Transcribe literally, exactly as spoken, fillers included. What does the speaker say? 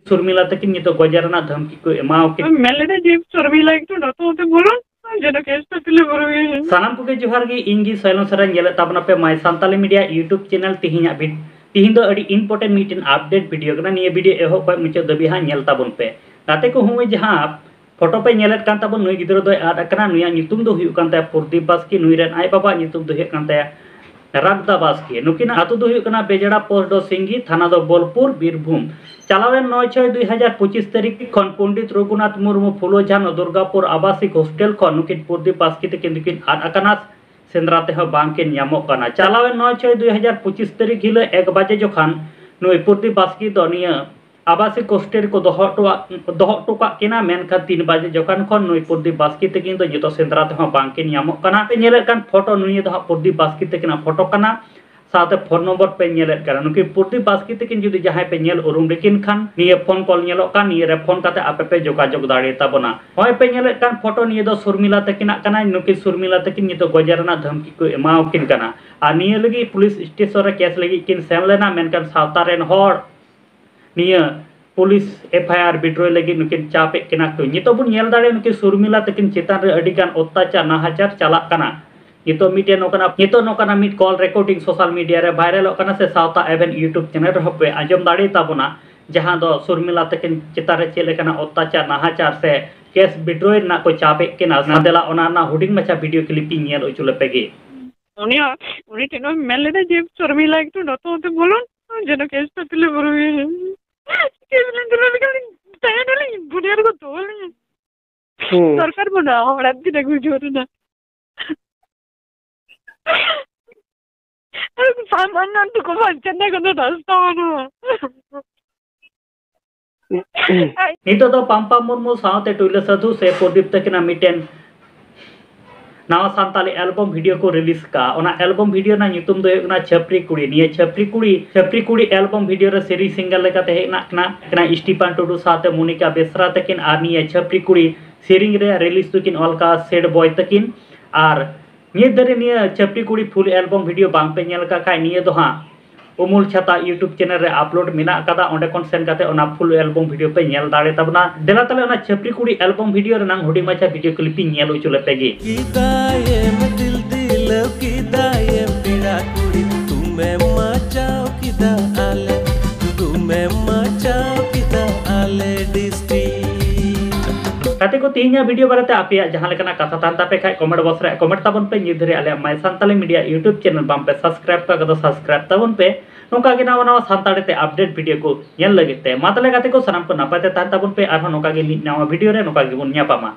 ᱥᱩᱨᱢᱤᱞᱟ ᱛᱟᱹᱠᱤᱱ ᱱᱤᱛᱚᱜ ᱜᱚᱡ ᱨᱮᱱᱟᱜ ᱫᱷᱟᱢᱠᱤ ᱠᱚ ᱮᱢᱟᱣ ᱠᱤᱱ᱾ ᱢᱮᱱ ᱞᱮᱫᱟ ᱡᱮ ᱥᱩᱨᱢᱤᱞᱟ ᱮᱠᱴᱩ ᱱᱚᱛᱮ ᱚᱱᱛᱮ ᱵᱚᱞᱚᱱ, ᱡᱮᱱᱚ ᱠᱮᱥ ᱛᱮ ᱛᱩᱞᱟᱹ ᱵᱩᱨᱩ ᱦᱩᱭᱩᱜ᱾ ᱥᱟᱱᱟᱢ ᱠᱚᱜᱮ ᱡᱚᱦᱟᱨ ᱜᱮ, ᱤᱧ ᱜᱮ ᱥᱚᱭᱞᱚᱱ ᱥᱚᱨᱮᱱ᱾ ᱧᱮᱞᱮᱫ ᱛᱟᱵᱚᱱᱟᱯᱮ My Santali Media YouTube channel᱾ ᱛᱤᱦᱤᱧᱟᱜ ᱵᱷᱤᱰ-, ᱛᱤᱦᱤᱧ ᱫᱚ ᱟᱹᱰᱤ important ᱢᱤᱫᱴᱮᱱ update video ᱠᱟᱱᱟ᱾ ᱱᱤᱭᱟᱹ video ᱮᱦᱚᱵ ᱠᱷᱚᱱ ᱢᱩᱪᱟᱹᱫ ᱫᱷᱟᱹᱵᱤᱡ ᱦᱟᱸᱜ ᱧᱮᱞ ᱛᱟᱵᱚᱱ ᱯᱮ᱾ ᱜᱟᱛᱮ ᱠᱚ, ᱦᱚᱸᱜᱼᱚᱭ ᱡᱟᱦᱟᱸ ᱯᱷᱳᱴᱳ ᱯᱮ ᱧᱮᱞᱮᱫ ᱠᱟᱱ ᱛᱟᱵᱚᱱ, ᱱᱩᱭ ᱜᱤᱫᱽᱨᱟᱹ ᱫᱚᱭ ᱟᱫ ᱟᱠᱟᱱᱟ᱾ ᱱᱩᱭᱟᱜ ᱧᱩᱛᱩᱢ ᱫᱚ ᱦᱩᱭᱩᱜ ᱠᱟᱱ ᱛᱟᱭᱟ ᱯᱨᱚᱫᱤᱯ ᱵᱟᱥᱠᱮ᱾ ᱱᱩᱭ ᱨᱮᱱ ᱟᱭ ᱵᱟᱵᱟᱣᱟᱜ ᱧᱩᱛᱩᱢ ᱫᱚ ᱦᱩᱭᱩᱜ ᱠᱟᱱ ᱛᱟᱭᱟ ᱨᱟᱜᱽᱫᱟ ᱵᱟᱥᱠᱮ᱾ ᱱᱩᱠᱤᱱᱟᱜ ᱟᱹᱛᱩ ᱫᱚ ᱦᱩᱭᱩᱜ ᱠᱟᱱᱟ ᱵᱮᱡᱲᱟ, ᱯᱳᱥᱴ ᱫᱚ ᱥᱤᱝᱜᱤ, ᱛᱷᱟᱱᱟ ᱫᱚ ᱵᱳᱞᱯᱩᱨ, ᱵᱤᱨᱵᱷᱩᱢ᱾ ᱪᱟᱞᱟᱣᱮᱱ ᱱᱚᱭ ᱪᱷᱚᱭ ᱫᱩᱭ ᱦᱟᱡᱟᱨ ᱯᱚᱸᱪᱤᱥ ᱛᱟᱹᱨᱤᱠᱷ ᱠᱷᱚᱱ ᱯᱚᱱᱰᱤᱛ ᱨᱚᱜᱷᱩᱱᱟᱛᱷ ᱢᱩᱨᱢᱩ ᱯᱷᱩᱞᱳ ᱡᱷᱟᱱᱳ ᱫᱩᱨᱜᱟᱯᱩᱨ ᱟᱵᱟᱥᱤᱠ ᱦᱳᱥᱴᱮᱞ ᱠᱷᱚᱱ ᱱᱩᱠᱤᱱ ᱯᱨᱚᱫᱤᱯ ᱵᱟᱥᱠᱮ ᱛᱟᱹᱠᱤᱱ ᱫᱚᱠᱤᱱ ᱟᱫ ᱟᱠᱟᱱᱟ᱾ ᱥᱮᱸᱫᱽᱨᱟ ᱛᱮᱦᱚᱸ ᱵᱟᱝᱠᱤᱱ ᱧᱟᱢᱚᱜ ᱠᱟᱱᱟ᱾ ᱪᱟᱞᱟᱣᱮᱱ ᱱᱚᱭ ᱪᱷᱚᱭ ᱫᱩᱭ ᱦᱟᱡᱟᱨ ᱯᱚᱸᱪᱤᱥ ᱛᱟᱹᱨᱤᱠᱷ ᱦᱤᱞᱳᱜ ᱮᱠ ᱵᱟᱡᱮ ᱡᱚᱠᱷᱟᱱ ᱱᱩᱭ ᱯᱨᱚᱫᱤᱯ ᱵᱟᱥᱠᱮ ᱫᱚ ᱱᱤᱭᱟᱹ ᱟᱵᱟᱥᱤᱠ ᱦᱳᱥᱴᱮᱞ ᱨᱮᱠᱚ ᱫᱚᱦᱚ ᱦᱚᱴᱚᱣᱟᱜ-, ᱫᱚᱦᱚ ᱦᱚᱴᱚ ᱠᱟᱜ ᱠᱤᱱᱟ, ᱢᱮᱱᱠᱷᱟᱱ ᱛᱤᱱ ᱵᱟᱡᱮ ᱡᱚᱠᱷᱟᱱ ᱠᱷᱚᱱ ᱱᱩᱭ ᱯᱨᱚᱫᱤᱯ ᱵᱟᱥᱠᱮ ᱛᱟᱹᱠᱤᱱ ᱫᱚ ᱱᱤᱛᱚᱜ ᱥᱮᱸᱫᱽᱨᱟ ᱛᱮᱦᱚᱸ ᱵᱟᱝᱠᱤᱱ ᱧᱟᱢᱚᱜ ᱠᱟᱱᱟ᱾ ᱯᱮ ᱧᱮᱞᱮᱫ ᱠᱟᱱ ᱯᱷᱳᱴᱳ, ᱱᱤᱭᱟᱹ ᱫᱚ ᱦᱟᱸᱜ ᱯᱨᱚᱫᱤᱯ ᱵᱟᱥᱠᱮ ᱛᱟᱹᱠᱤᱱᱟᱜ ᱯᱷᱳᱴᱳ ᱠᱟᱱᱟ, ᱥᱟᱶᱛᱮ ᱯᱷᱳᱱ ᱱᱚᱢᱵᱚᱨ ᱯᱮ ᱧᱮᱞᱮᱫ ᱠᱟᱱᱟ᱾ ᱱᱩᱠᱤᱱ ᱯᱨᱚᱫᱤᱯ ᱵᱟᱥᱠᱮ ᱛᱟᱹᱠᱤᱱ ᱡᱩᱫᱤ ᱡᱟᱦᱟᱸᱭ ᱯᱮ ᱧᱮᱞ ᱩᱨᱩᱢ ᱞᱮᱠᱤᱱ ᱠᱷᱟᱱ, ᱱᱤᱭᱟᱹ ᱯᱷᱳᱱ ᱠᱚᱞ ᱧᱮᱞᱚᱜ ᱠᱟᱱ, ᱱᱤᱭᱟᱹ ᱨᱮ ᱯᱷᱳᱱ ᱠᱟᱛᱮ ᱟᱯᱮ ᱯᱮ ᱡᱳᱜᱟᱡᱳᱜᱽ ᱫᱟᱲᱮ ᱛᱟᱵᱚᱱᱟ᱾ ᱱᱚᱜᱼᱚᱭ ᱯᱮ ᱧᱮᱞᱮᱫ ᱠᱟᱱ ᱯᱷᱳᱴᱳ, ᱱᱤᱭᱟᱹ ᱫᱚ ᱥᱩᱨᱢᱤᱞᱟ ᱛᱟᱹᱠᱤᱱᱟᱜ ᱠᱟᱱᱟ᱾ ᱱᱩᱠᱤᱱ ᱥᱩᱨᱢᱤᱞᱟ ᱛᱟᱹᱠᱤᱱ ᱱᱤᱛᱚᱜ ᱜᱚᱡᱮ ᱨᱮᱱᱟᱜ ᱫᱷᱟᱢᱠᱤ ᱠᱚ ᱮᱢᱟᱣᱟᱠᱤᱱ ᱠᱟᱱᱟ᱾ ᱟᱨ ᱱᱤᱭᱟᱹ ᱞᱟᱹᱜᱤᱫ ᱯᱩᱞᱤᱥ ᱥᱴᱮᱥᱚᱱ ᱨᱮ ᱠᱮᱥ ᱞᱟᱹᱜᱤᱫ ᱠᱤᱱ ᱥᱮᱱ ᱞᱮᱱᱟ, ᱢᱮᱱᱠᱷᱟᱱ ᱥᱟᱶᱛᱟ ᱨᱮᱱ ᱦᱚᱲ ᱱᱤᱭᱟᱹ police F I R withdraw ᱞᱟᱹᱜᱤᱫ ᱱᱩᱠᱤᱱ ᱪᱟᱯᱮᱫ ᱠᱤᱱᱟ ᱠᱚ᱾ ᱱᱤᱛᱚᱜ ᱵᱚᱱ ᱧᱮᱞ ᱫᱟᱲᱮᱭᱟᱜᱼᱟ, ᱱᱩᱠᱤᱱ ᱥᱩᱨᱢᱤᱞᱟ ᱛᱟᱹᱠᱤᱱ ᱪᱮᱛᱟᱱ ᱨᱮ ᱟᱹᱰᱤ ᱜᱟᱱ ᱚᱛᱛᱟᱪᱟᱨ, ᱱᱟᱦᱟᱪᱟᱨ ᱪᱟᱞᱟᱜ ᱠᱟᱱᱟ᱾ ᱱᱤᱛᱚᱜ ᱢᱤᱫᱴᱮᱱ ᱱᱚᱝᱠᱟᱱᱟᱜ, ᱱᱤᱛᱚᱜ ᱱᱚᱝᱠᱟᱱᱟᱜ ᱢᱤᱫ ᱠᱚᱞ ᱨᱮᱠᱚᱨᱰᱤᱝ ᱥᱳᱥᱟᱞ ᱢᱤᱰᱤᱭᱟ ᱨᱮ ᱵᱷᱟᱭᱨᱟᱞᱚᱜ ᱠᱟᱱᱟ, ᱥᱮ ᱥᱟᱶᱛᱟ ᱮᱵᱷᱮᱱ YouTube ᱪᱮᱱᱮᱞ ᱨᱮᱦᱚᱸ ᱯᱮ ᱟᱸᱡᱚᱢ ᱫᱟᱲᱮ ᱛᱟᱵᱚᱱᱟ, ᱡᱟᱦᱟᱸ ᱫᱚ ᱥᱩᱨᱢᱤᱞᱟ ᱛᱟᱹᱠᱤᱱ ᱪᱮᱛᱟᱱ ᱨᱮ ᱪᱮᱫ ᱞᱮᱠᱟᱱᱟᱜ ᱚᱛᱛᱟᱪᱟᱨ, ᱱᱟᱦᱟᱪᱟᱨ ᱥᱮ ᱠᱮᱥ withdrawal ᱨᱮᱱᱟᱜ ᱠᱚ ᱪᱟᱯᱮᱫ ᱠᱤᱱᱟ᱾ ᱢᱟ ᱫᱮᱞᱟ, ᱚᱱᱟ ᱨᱮᱱᱟᱜ ᱦᱩᱰᱤᱧ ᱢᱟᱪᱷᱟ video clip ᱤᱧ ᱧᱮᱞ ᱦᱚᱪᱚ ᱞᱮᱯᱮ ᱜᱮ᱾ ᱩᱱᱤ, ᱩᱱᱤ ᱴᱷᱮᱱ ᱦᱚᱸ ᱢᱮᱱ ᱞᱮᱫᱟ ᱡᱮ ᱥᱩᱨᱢᱤᱞᱟ ᱮᱠᱴᱩ ᱱᱚᱛᱮ ᱚᱱᱛᱮ ᱵᱚᱞᱚᱱ, ᱡᱮᱱᱚ ᱠᱮᱥ ᱛᱮ ᱛᱩᱞᱟᱹ ᱵᱩᱨᱩ ᱦᱩᱭᱩᱜ᱾ ᱠᱮᱥ ᱞᱤᱧ ᱛᱩᱞᱟᱹ ᱞᱮᱠᱷᱟᱱ ᱞᱤᱧ ᱛᱟᱦᱮᱱᱟᱞᱤᱧ, ᱵᱩᱱᱤᱭᱟᱹ ᱨᱮᱠᱚ ᱫᱚᱦᱚ ᱞᱤᱧᱟ᱾ ᱦᱩᱸ᱾ ᱥᱚᱨᱠᱟᱨ ᱵᱟᱹᱱᱩᱜᱼᱟ, ᱦᱚᱲᱟᱜ ᱜᱮ ᱟᱹᱜᱩ ᱡᱳᱨ ᱨᱮᱱᱟᱜ᱾ ᱥᱟᱢᱟᱱᱱᱚ ᱴᱩᱠᱩ ᱵᱟᱧᱪᱟᱣ ᱨᱮᱱᱟᱜ ᱠᱳᱱᱳ ᱨᱟᱥᱛᱟ ᱵᱟᱹᱱᱩᱜᱼᱟ᱾ ᱱᱤᱛᱚᱜ ᱫᱚ ᱯᱟᱢᱯᱟ ᱢᱩᱨᱢᱩ ᱥᱟᱶᱛᱮ ᱴᱩᱭᱞᱟᱹ ᱥᱟᱹᱫᱷᱩ ᱥᱮ ᱯᱨᱚᱫᱤᱯ ᱛᱟᱹᱠᱤᱱᱟᱜ ᱢᱤᱫᱴᱮᱱ ᱱᱟᱣᱟ ᱥᱟᱱᱛᱟᱞᱤ album video ᱠᱚ release ᱠᱟᱜᱼᱟ᱾ ᱚᱱᱟ album video ᱨᱮᱱᱟᱜ ᱧᱩᱛᱩᱢ ᱫᱚ ᱦᱩᱭᱩᱜ ᱠᱟᱱᱟ ᱪᱷᱟᱹᱯᱨᱤ ᱠᱩᱲᱤ᱾ ᱱᱤᱭᱟᱹ ᱪᱷᱟᱹᱯᱨᱤ ᱠᱩᱲᱤ, ᱪᱷᱟᱹᱯᱨᱤ ᱠᱩᱲᱤ album video ᱨᱮ ᱥᱮᱨᱮᱧ singer ᱞᱮᱠᱟᱛᱮ ᱦᱮᱡ ᱦᱮᱱᱟᱜ ᱠᱤᱱᱟ, ᱠᱤᱱᱟ ᱥᱴᱤᱯᱷᱟᱱ ᱴᱩᱰᱩ ᱥᱟᱶᱛᱮ ᱢᱚᱱᱤᱠᱟ ᱵᱮᱥᱨᱟ ᱛᱟᱹᱠᱤᱱ᱾ ᱟᱨ ᱱᱤᱭᱟᱹ ᱪᱷᱟᱹᱯᱨᱤ ᱠᱩᱲᱤ ᱥᱮᱨᱮᱧ ᱨᱮᱭᱟᱜ release ᱫᱚᱠᱤᱱ ᱚᱞ ᱠᱟᱜᱼᱟ ᱥᱮᱰ ᱵᱚᱭ ᱛᱟᱹᱠᱤᱱ᱾ ᱟᱨ ᱱᱤᱭᱟᱹ ᱫᱷᱟᱹᱨᱤᱡ ᱱᱤᱭᱟᱹ ᱪᱷᱟᱹᱯᱨᱤ ᱠᱩᱲᱤ full album video ᱵᱟᱝ ᱯᱮ ᱧᱮᱞ ᱟᱠᱟᱫ ᱠᱷᱟᱡ, ᱱᱤᱭᱟᱹ ᱫᱚ ᱦᱟᱸᱜ ᱩᱢᱩᱞ ᱪᱷᱟᱛᱟ YouTube channel ᱨᱮ upload ᱢᱮᱱᱟᱜ ᱟᱠᱟᱫᱟ, ᱚᱸᱰᱮ ᱠᱷᱚᱱ ᱥᱮᱱ ᱠᱟᱛᱮ ᱚᱱᱟ full album video ᱯᱮ ᱧᱮᱞ ᱫᱟᱲᱮ ᱛᱟᱵᱚᱱᱟ᱾ ᱫᱮᱞᱟ ᱛᱟᱦᱞᱮ ᱚᱱᱟ ᱪᱷᱟᱹᱯᱨᱤ ᱠᱩᱲᱤ album video ᱨᱮᱱᱟᱝ ᱦᱩᱰᱤᱧ ᱢᱟᱪᱷᱟ video clip ᱤᱧ ᱧᱮᱞ ᱦᱚᱪᱚ ᱞᱮᱯᱮ ᱜᱮ᱾ ᱠᱮᱫᱟᱭᱮᱢ ᱫᱤᱞ ᱫᱤᱞᱟᱹᱣ ᱠᱮᱫᱟᱭᱮᱢ ᱯᱮᱲᱟ ᱠᱩᱲᱤ, ᱫᱩᱢᱮᱢ ᱢᱟᱪᱟᱣ ᱠᱮᱫᱟ ᱟᱞᱮ, ᱫᱩᱢᱮᱢ ᱢᱟᱪᱟᱣ ᱠᱮᱫᱟ ᱟᱞᱮ district᱾ ᱜᱟᱛᱮ ᱠᱚ, ᱛᱮᱦᱮᱧᱟᱜ video ᱵᱟᱨᱮᱛᱮ ᱟᱯᱮᱭᱟᱜ ᱡᱟᱦᱟᱸ ᱞᱮᱠᱟᱱᱟᱜ ᱠᱟᱛᱷᱟ ᱛᱟᱦᱮᱱ ᱛᱟᱯᱮ ᱠᱷᱟᱡ comment box ᱨᱮ comment ᱛᱟᱵᱚᱱ ᱯᱮ᱾ ᱱᱤᱛ ᱫᱷᱟᱹᱨᱤᱡ ᱟᱞᱮᱭᱟᱜ My Santali Media YouTube channel ᱵᱟᱝ ᱯᱮ subscribe ᱠᱟᱜ ᱠᱷᱟᱡ ᱫᱚ subscribe ᱛᱟᱵᱚᱱ ᱯᱮ, ᱱᱚᱝᱠᱟ ᱜᱮ ᱱᱟᱣᱟ ᱱᱟᱣᱟ ᱥᱟᱱᱛᱟᱲᱤ ᱛᱮ update video ᱠᱚ ᱧᱮᱞ ᱞᱟᱹᱜᱤᱫ ᱛᱮ᱾ ᱢᱟ ᱛᱟᱦᱞᱮ ᱜᱟᱛᱮ ᱠᱚ, ᱥᱟᱱᱟᱢ ᱠᱚ ᱱᱟᱯᱟᱭ ᱛᱮ ᱛᱟᱦᱮᱱ ᱛᱟᱵᱚᱱ ᱯᱮ, ᱟᱨᱦᱚᱸ ᱱᱚᱝᱠᱟ ᱜᱮ ᱢᱤᱫ ᱱᱟᱣᱟ video ᱨᱮ ᱱᱚᱝᱠᱟ ᱜᱮᱵᱚᱱ ᱧᱟᱯᱟᱢᱟ᱾